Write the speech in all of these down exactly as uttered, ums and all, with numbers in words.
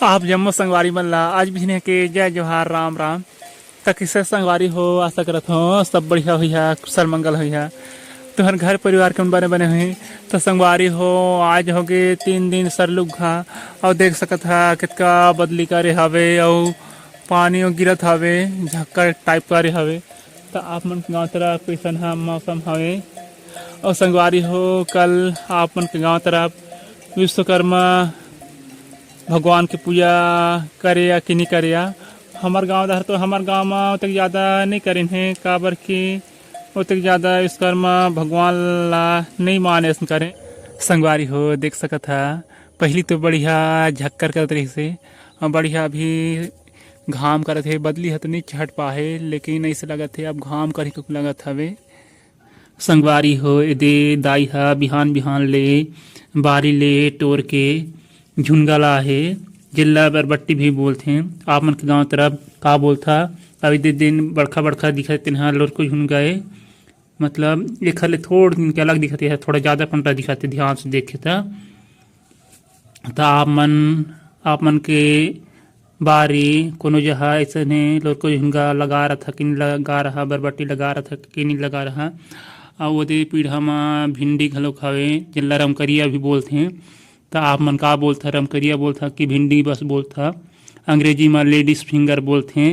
आप जम्मो संगवारी मन ला आज बिहने के जय जोहार, राम राम। त किसे संगवारी हो, आशा करत हो सब बढ़िया होइहा, कुशल मंगल होइहा, तुहर घर परिवार के मन बने बने होही। त संगवारी हो, आज होगे तीन दिन सरलुग हा, अउ देख सकत हा कितका बदली करे हवे अउ पानी गिरत हवे, झक्कर टाइप करे हवे। त आप मन के गांव तरफ कइसन हा मौसम हवे? अउ संगवारी हो, कल आप मन के गांव तरफ विश्वकर्मा भगवान के पूजा करे या कि नहीं करे या? हमर गांव डहर तो हमर गांव म ओतेक ज्यादा नहीं करिन हे, काबर कि ओतेक ज्यादा विश्वकर्मा भगवान ला नहीं माने असन करे। संगवारी हो, देख सकत हा, पहली तो बढ़िया झक्कर करत रहिस हे, अउ बढ़िया अभी घाम करत हे, बदली ह तो नहीं छट पाहे, लेकिन ऐसे लगत हे अब घाम करही कुछ लगत हवे। संगवारी हो, एदे दाई ह बिहान बिहान ले बारी ले टोर के झुनगा ला हे, जेला बरबट्टी भी बोलथे। आप मन के गांव तरफ का बोलथा? अब एदे दिन बड़खा बड़खा दिखत तेन ह लोरको झुनगा ए, मतलब एखर ले थोड़ दिन के अलग दिखत हे, थोड़ा ज्यादा पंडरा दिखत हे ध्यान से देखे त। त आप मन, आप मन के बारी कोनो जगह ऐसने लोरको झुनगा लगा रहा कि नहीं लगा रहा, बरबट्टी लगा रहा कि नहीं लगा रहा। अउ ओदे पीढ़ा म भिंडी घलोक हवे, जेला रमकरिया भी बोलथे। त आप मन का बोलथा, रमकरिया बोलथा कि भिंडी बस बोलथा? अंग्रेजी म लेडीज फिंगर बोलथे।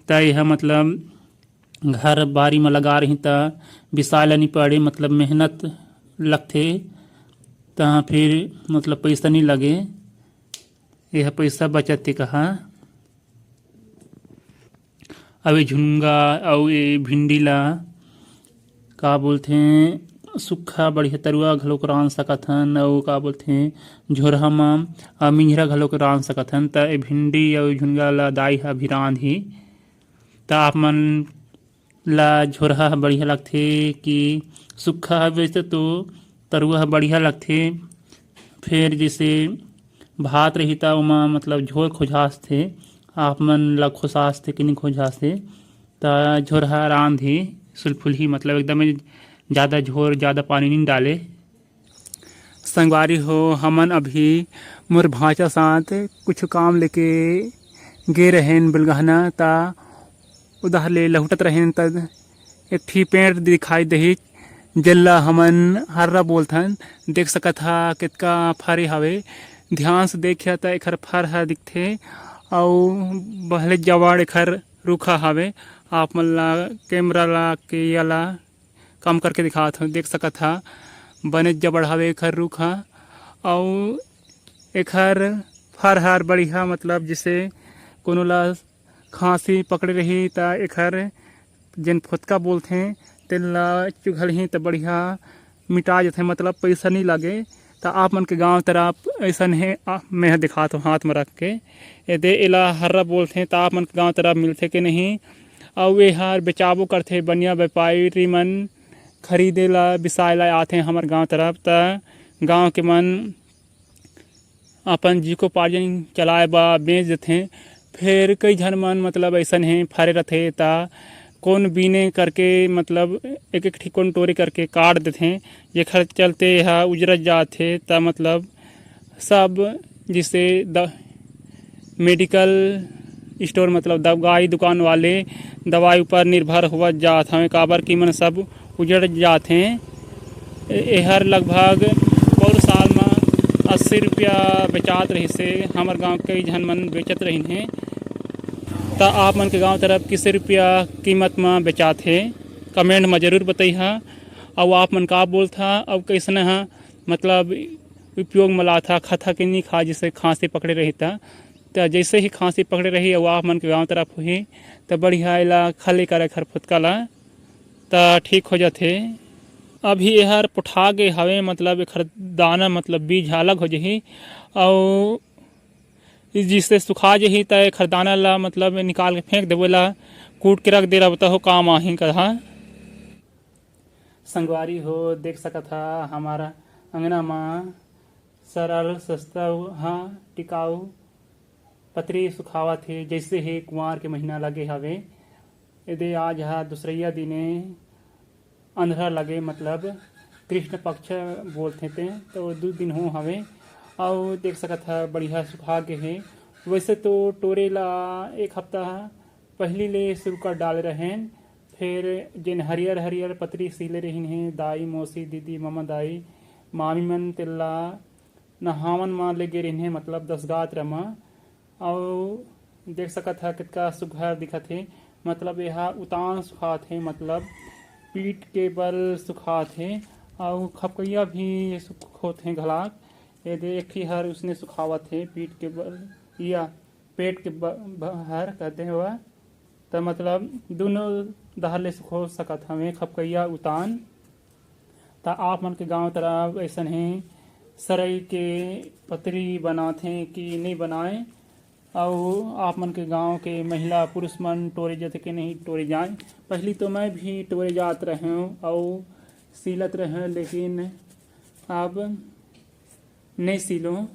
त यह मतलब घर बारी म लगा रही त बिसाय ल नी पड़े, मतलब मेहनत लगथे, त फिर मतलब पैसा नी लगे, यह पैसा बचत हे कहा। अब ये झुनगा अउ ये भिंडी ला का बोलथे, सुक्खा बढ़िया तरुआ घलोक रांध सकत हन, अउ का बोलथे, झोरहा म, अ, मिंझरा घलोक रांध सकत हन। त ये भिंडी अउ झुनगा ला दाई ह अभी रांधही। त आप मन ला झोरहा ह बढ़िया लगथे कि सुक्खा ह? वैसे तो तरुआ ह बढ़िया लगथे, फेर जैसे भात रही त ओमा मतलब झोर खोजासथे, आप मन ला खोसासथे कि नहीं खोजासथे? त झोरहा रांधही, सुलफुलही, मतलब एकदम ज्यादा झोर, ज्यादा पानी नहीं डाले। संगवारी हो, हमन अभी मोर भांचा साथ कुछ काम लेके गे रहेन बेलगहना, त उधर ले लहुटत रहेन, त एक ठी पेड़ दिखाई देही, जेला हमन हर्रा बोलथन। देख सकत हा, कितका फरे हवे। ध्यान से देखिया, त एखर फर ह दिखथे, अउ बहले जवाड़ एखर रुखा हवे। आप मन ला कैमरा ला के या ला कम करके दिखात हव, देख सकत हा, बने जबड़ हवे एखर रुख ह। अउ एखर फर हर बढ़िया, मतलब जैसे कोनो ला खांसी पकड़े रही, त एखर जेन फोतका बोलथे, तेन ला चुघलही, त बढ़िया मिटा जथे, मतलब पैसा नहीं लगे। त आप मन के गांव तरफ ऐसन हे, आ, मैं ह दिखात हव हाथ में रख के। एदे एला हर्रा बोलथे, त आप मन के गांव तरफ मिलथे कि नहीं? अउ एहर बेचाबो करथे, बनिया व्यापारी मन खरीदे ला, बिसाए ला आथे हमर गांव तरफ। त गांव के मन अपन जीविकोपार्जन चलाए बर बेच देथे। फेर कई झन मन, मतलब, अइसन हे, फरे रथे, त कोन बीने करके, मतलब, एक एक ठी कोन टोरे करके काट देथे, जेखर चलते एहा उजरत जाथे। त, मतलब, सब जैसे द-, मेडिकल स्टोर, मतलब दवाई दुकान वाले दवाई ऊपर निर्भर होवत जात हवे, काबर कि मन सब उजड़ जात हें। ए-, एहर लगभग पौर साल म अस्सी रुपया बेचात रहिस हे। हमर गांव के कई झन मन बेचत रहिन हे। त आप मन के गांव तरफ किसे रुपया कीमत म बेचात हे, कमेंट म जरूर बतइहा। अउ आप मन का बोलथा, अउ कइसने ह, मतलब, उपयोग म लाथा, खाता कि नी खा, जैसे खांसी पकड़े रही त। त जैसे ही खांसी पकड़े रही अउ आप मन के गांव तरफ होही, त बढ़िया एला खले कर एखर फुतका ला, त ठीक हो जाथे। अभी एहर पोठा गे हवे, मतलब एखर दाना, मतलब बीज ह अलग हो जही, अउ जिससे सुखा जही, त एखर दाना ला, मतलब निकाल के फेंक देबो, एला कूट के रख दे रहबो, त हो काम आही कहा। संगवारी हो, देख सकत हा, हमारा अंगना म सरल, सस्ता ह, टिकाऊ पतरी सुखावत हे, जैसे हे कुंवार के महीना लगे हवे। एदे आज ह दूसरैया दिने अंधरा लगे, मतलब कृष्ण पक्ष बोलथे ते, तो दू दिन हो हवे। अउ देख सकत ह, बढ़िया सुखा गे हे। वैसे तो टोरे ला एक हफ्ता पहिली ले शुरू कर डाले रहेन, फिर जेन हरियर हरियर पतरी सीले रहिन हे, दाई, मौसी, दीदी, ममा, दाई, मामी मन तेला नहावन म ले गे रहिन हे, मतलब दसगात्र म। अउ देख सकत ह, कितका सुघर दिखत हे। मतलब एहा उतान सुखात हे, मतलब पीठ के बल सुखात हे, अउ खपकैया भी सुखोत हे घलाक। ये दे, एक ठी हर उसने सुखावत हे पीठ के बल, या पेट के ब-, ब-, हर कहते हैं वह। त मतलब दुनों डहर ले सुखो सकत हवे खपकैया उतान। त आप मन के गांव तरफ अइसन हे, सरई के पतरी बनाथे कि नइ बनाए? अउ आप मन के गांव के महिला पुरुष मन टोरे जाथे कि नहीं टोरे जाए? पहली तो मैं भी टोरे जात रहेंव अउ सीलत रहेंव, लेकिन अब नहीं सीलों।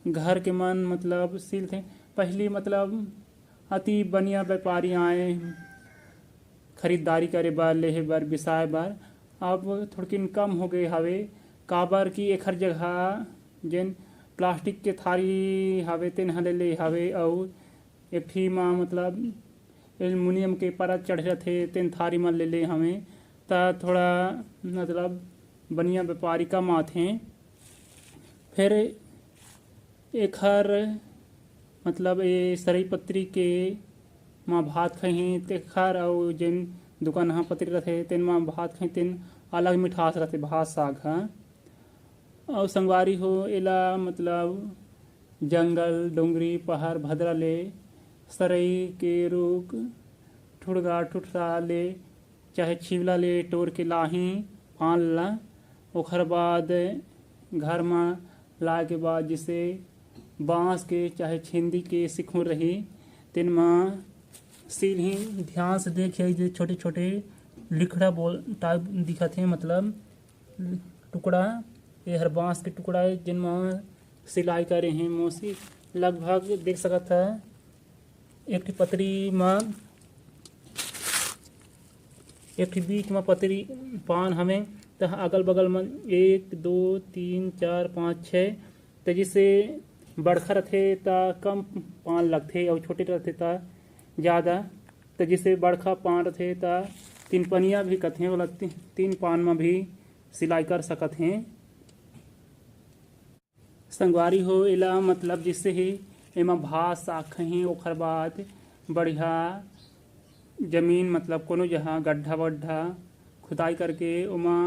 घर के मन मतलब सीलथे। पहली मतलब अति बढ़िया व्यापारी आए खरीदारी करे बर, लेहे बर, बिसाए बर। अब थोड़किन कम हो गए हवे, काबर कि एखर जगह जेन प्लास्टिक के थारी हवे, तेन ह ले ले हवे, अउ एक ठी म मतलब एल्युमिनियम के परत चढ़े रथे, तेन थारी म ले ले हवे, त थोड़ा मतलब बढ़िया व्यापारी कम आथे। फिर एखर मतलब ये सरई पतरी के म भात खाही, तेखर अउ जेन दुकान ह पतरी रथे, तेन म भात खाही, तेन अलग मिठास रथे भात साग ह। अउ संगवारी हो, एला मतलब जंगल, डोंगरी, पहाड़, भदरा ले, सरई के रूख, ठुड़गा, ठुठरा ले, चाहे छिवला ले टोर के लाही पान ला। ओखर बाद घर म लाए के बाद जैसे बांस के चाहे छेंदी के सिखुर रही, तेन म सीलही। ध्यान से देखिए, जे छोटे-छोटे लिखड़ा बोल टाइप दिखत हे, मतलब टुकड़ा, ये हर बांस के टुकड़ा हे, जेन म सिलाई करे हे मोसी। लगभग देख सकत ह, एक ठी पतरी म, एक ठी बीच म पतरी पान हवे, त अगल बगल म एक, दो, तीन, चार, पाँच, छः। त जैसे बड़खा रथे त कम पान लगथे अउ छोटे रथे त ज़्यादा। त जैसे बड़खा पान रथे त तीन पनिया भी कथे, ओला ती-, तीन पान म भी सिलाई कर सकत हे। संगवारी हो, एला मतलब जैसे ही एमा भात साग खही, ओखर बाद बढ़िया जमीन, मतलब कोनो जहाँ गड्ढा वड्ढा खुदाई करके ओमा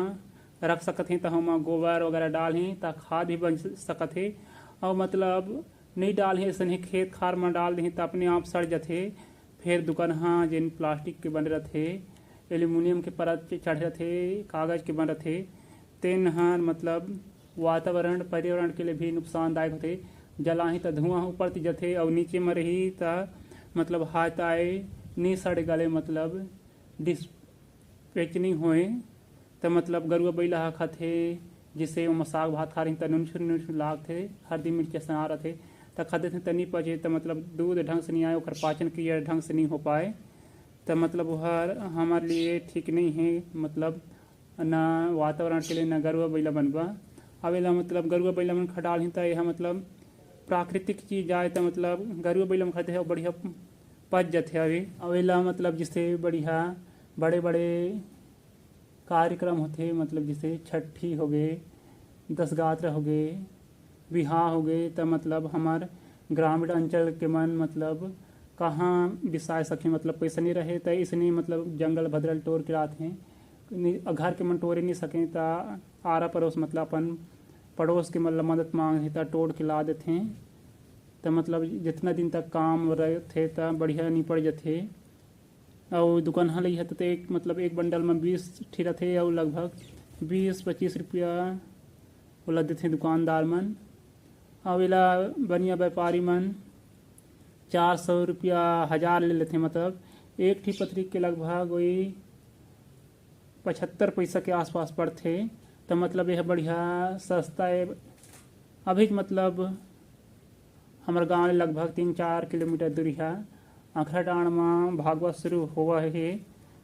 रख सकत हे, त ओमा गोबर वगैरह डालही, त खाद भी बन सकत हे। अउ मतलब नइ डालही, अइसने खेत खार म डाल देही, त अपने आप सड़ जथे। फेर दुकनहा जेन प्लास्टिक के बने रथे, एल्युमिनियम के परत चढ़े रथे, कागज के बन रथे, तेन हर मतलब वातावरण, पर्यावरण के लिए भी नुकसानदायक होथे। जलाही त धुआं ह ऊपर ती जथे अउ नीचे म रही त मतलब हाय ताय नी सड़े गले, मतलब डिस्पैच नी होए। त मतलब गरुआ बइला ह खाथे, जैसे ओमा साग भात खा रही त नुनछुन नुनछुन लागथे, हरदी मिर्च असन आ रथे, त खा देथे त नी पचे, त मतलब दूध ढंग से नी आए, ओकर पाचन क्रिया ढंग से नी हो पाए। त मतलब ओहर हमर लिए ठीक नहीं है, मतलब ना वातावरण के लिए, ना गरुआ बइला मन बर। अब एला मतलब गरुआ बइला मन खा डालही त एहा मतलब प्राकृतिक चीज आय, त मतलब गरुआ बइला मन खाथे अउ बढ़िया पच जथे। अभी अब एला मतलब जैसे बढ़िया बड़े बड़े कार्यक्रम होथे, मतलब जैसे छट्ठी होगे, दसगात्र होगे, बिहाव होगे, त मतलब हमर ग्रामीण अंचल के मन मतलब कहाँ बिसाए सके, मतलब पैसा नहीं रहे, त इसने मतलब जंगल भद्रल टोर के लात हे। नि-, घर के मन टोरे नहीं सके, त आरा पड़ोस मतलब अपन पड़ोस के मन ल मदद मांगथे, त टोर के ला देथे। त मतलब जितना दिन तक काम रथे, त बढ़िया निपट जथे। अउ दुकान ह लइहा त एक, मतलब एक बंडल म बीस ठी रथे अउ लगभग बीस पच्चीस रुपया ओला देथे दुकानदार मन। अउ एला बनिया व्यापारी मन चार सौ रुपया, हजार ले लेथे, मतलब एक ठी पतरी के लगभग वही पचहत्तर पैसा के आसपास पड़थे। त मतलब यह बढ़िया सस्ता ए। अभी मतलब हमर गांव ले लगभग तीन चार किलोमीटर दूरिहा अखरा डांड़ म भागवत शुरू होवय हे,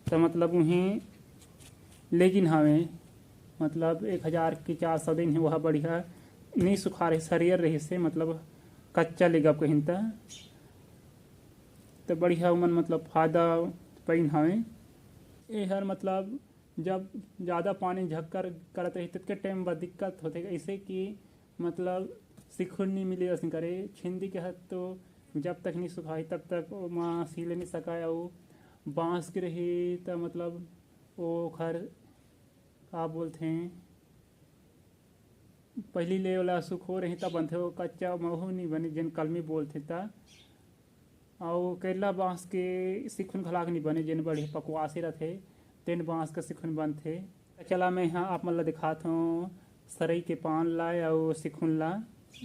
त मतलब उहें लेगिन हवे, मतलब एक हजार के चार सौ दिन हे, वह बढ़िया नइ सुखा रहिस, हरियर रहिस हे, मतलब कच्चा लेगब कहिन त, त बढ़िया ओमन मतलब फायदा पाइन हवे। एहर मतलब जब ज़्यादा पानी झक्कर करत रही, ततके टाइम बर दिक्कत होथे, ऐसे कि मतलब सिखुन नहीं मिले, असन करे छिंदी के हत तो जब तक नहीं सुखाही तब तक ओमा सीले नहीं सकाय। अउ बांस के रही त मतलब ओखर का बोलथे, पहिली ले ओला सुखो रही तब बनथे, वो कच्चा महू नहीं बने, जेन कलमी बोलथे त। अउ केरला बांस के सिखुन घलाक नहीं बने, जेन बढ़िया पकवासी रथे, तेन बांस के सिखुन बनथे। चला, मैं हा आप मन ला दिखात हूँ सरई के पान ला अउ सिखुन ला,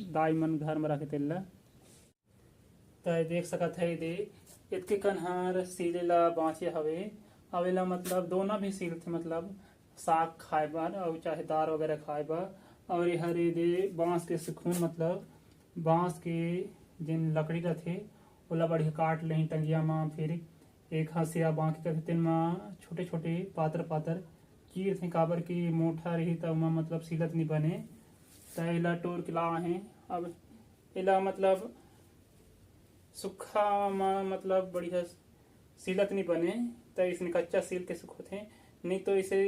दाई मन घर में रखे तेन ला। त देख सकत है, दे एतके कन हर सीले ला बांचे हवे। अउ एला मतलब दोना भी सीलथे, मतलब साग खाए बर अउ चाहे दार वगैरह खाए बर। अउ एहर ए दे बांस के सिखुन, मतलब बांस के जेन लकड़ी रथे, ओला बढ़िया काट लेही टंगिया म, फिर एक हंसिया बांके करथे, तेन म छोटे-छोटे, पातर-पातर चीरथे, काबर कि मोटा रही त ओमा मतलब सीलत नइ बने। त एला टोर के लाए हे। अब एला मतलब सुक्खा म मतलब बढ़िया सीलत नइ बने, त इसने कच्चा सील के सुखोथे। नइ तो इसे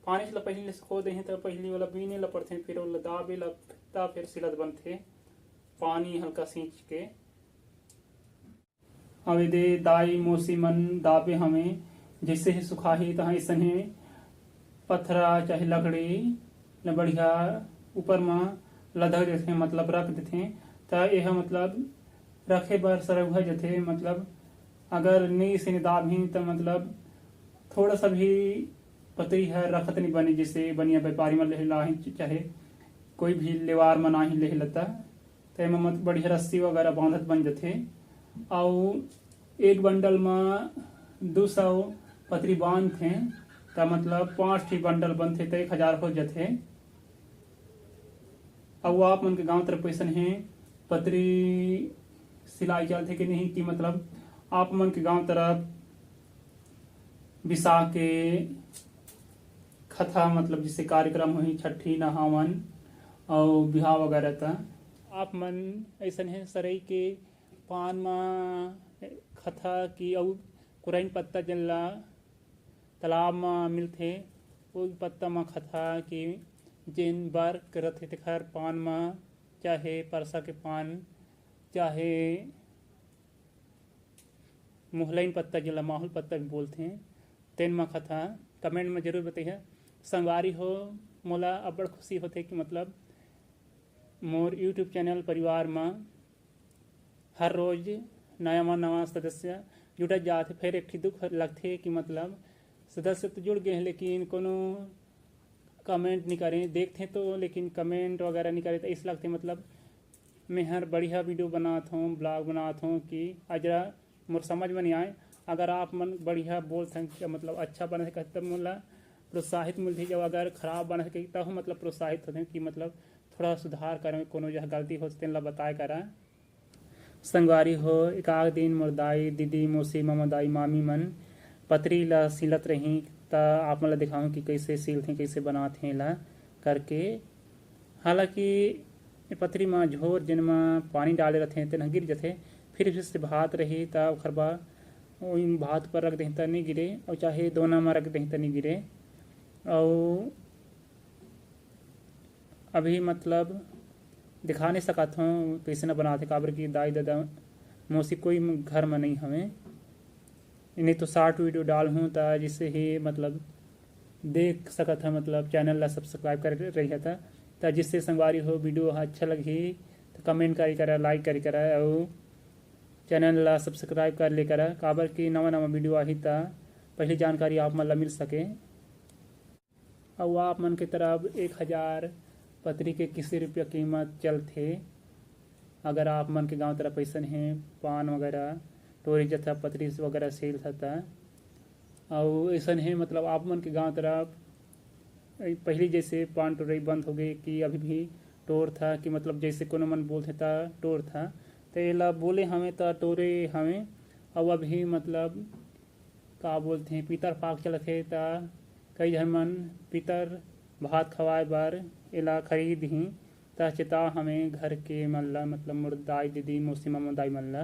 पानी ल पहिली ले सुखो देहे, त पहिली वाला बीने ल पड़थे, फिर ओला दाबे ल, त फिर सीलत बनथे, पानी हल्का सींच के। अब एदे दाई मौसी मन दाबे हवे, जैसे ही सुखाही तहाँ ऐसने पथरा चाहे लकड़ी ल बढ़िया ऊपर म लदक देथे, मतलब रख देथे, त एह मतलब रखे बर सरउहा जथे। मतलब अगर नई से दाबही त मतलब थोड़ा सा भी पतरी ह रखत नहीं बने, जैसे बनिया व्यापारी मन ले लाही चाहे कोई भी लेवार मन आही ले लता, त एमा मत बढ़िया रस्सी वगैरह बांधत बन जथे। अउ एक बंडल म दू सौ पतरी बांधथे, त मतलब पांच ठी बंडल बनथे, त एक हजार हो जथे। अउ आप मन के गांव तरफ कैसन हे, पतरी सिलाई चलथे कि नहीं, कि मतलब आप मन के गांव तरफ बिसा के खथा, मतलब जैसे कार्यक्रम होही, छट्ठी, नहावन अउ बिहाव वगैरह, त आप मन ऐसन हे सरई के पान म खथा की अउ कुरैन पत्ता जेन ला तालाब म मिलथे, ओ पत्ता म खथा की जेन बर रथे तेखर पान म, चाहे परसा के पान, चाहे मोहलैन पत्ता, जेला माहुल पत्ता भी बोलथे, तेन म खथा। कमेंट म जरूर बतैहा। संगवारी हो, मोला अब्बड़ खुशी होथे कि मतलब मोर YouTube चैनल परिवार म हर रोज नवा नवा सदस्य जुड़त जात हे। फेर एक ठी दुख लगथे कि मतलब सदस्य तो जुड़ गए हैं, लेकिन कोनो कमेंट नहीं करें, देखते तो, लेकिन कमेंट वगैरह नहीं करें, तो इस लगते मतलब मैं हर बढ़िया वीडियो बनात हूँ, ब्लॉग बनात हूँ कि अजरा मोर समझ में नहीं आए। अगर आप मन बढ़िया बोलथन कि मतलब अच्छा बने से कहते, तब मोला प्रोत्साहित मिलथे। जब अगर खराब बने से कही, तब मतलब प्रोत्साहित होथे कि मतलब थोड़ा सुधार करें, कोनो जगह गलती हो तेन ला बताए करा। संगवारी हो, एकाक दिन मोर दाई, दीदी, मौसी, ममा, दाई, मामी मन पतरी ला सिलत रही, त आप मन ला दिखाऊं कि कैसे सिलथे, कैसे बनाथे ला करके। हालांकि ए पतरी म झोर जेन म पानी डाले रथे, तेन ह गिर जथे, फिर भी से भात रही, त ओखर बा ओइन भात पर रख देही, त नहीं गिरे, अउ चाहे दोना म रख देही, त नहीं गिरे। अउ अभी मतलब दिखा नहीं सकत हूँ कैसे न बनाते, काबर कि दाई ददा मौसी कोई घर में नहीं हवे। नहीं तो शॉर्ट वीडियो डालहूँ, त जिससे ही मतलब देख सकत ह, मतलब चैनल ला सब्सक्राइब कर रही था। त जिससे संगवारी हो, वीडियो ह अच्छा लगही त कमेंट करी करा, लाइक करी करा, अउ चैनल ला सब्सक्राइब कर ले करा, काबर कि नवा नवा वीडियो आही त पहली जानकारी आप मन ला मिल सके। अउ आप मन के तरफ एक हजार पतरी के किसी रुपया कीमत चलथे। अगर आप मन के गांव तरफ अइसन हे, पान वगैरह टोरी जथा पतरी वगैरह सेल था, अउ अइसन हे, मतलब आप मन के गांव तरफ पहली जैसे पान टोरई बंद हो गए कि अभी भी टोर था, कि मतलब जैसे कोनो मन बोलथे त टोर था, त एला बोले हवे त टोरे हवे। अउ अभी मतलब का बोलथे, पितर पाक चलथे, त कई झन मन पितर भात खवाए बर एला खरीदही, त चेता हमें घर के मन ला, मतलब मोर दाई दीदी, मौसी मामा दाई मन ला,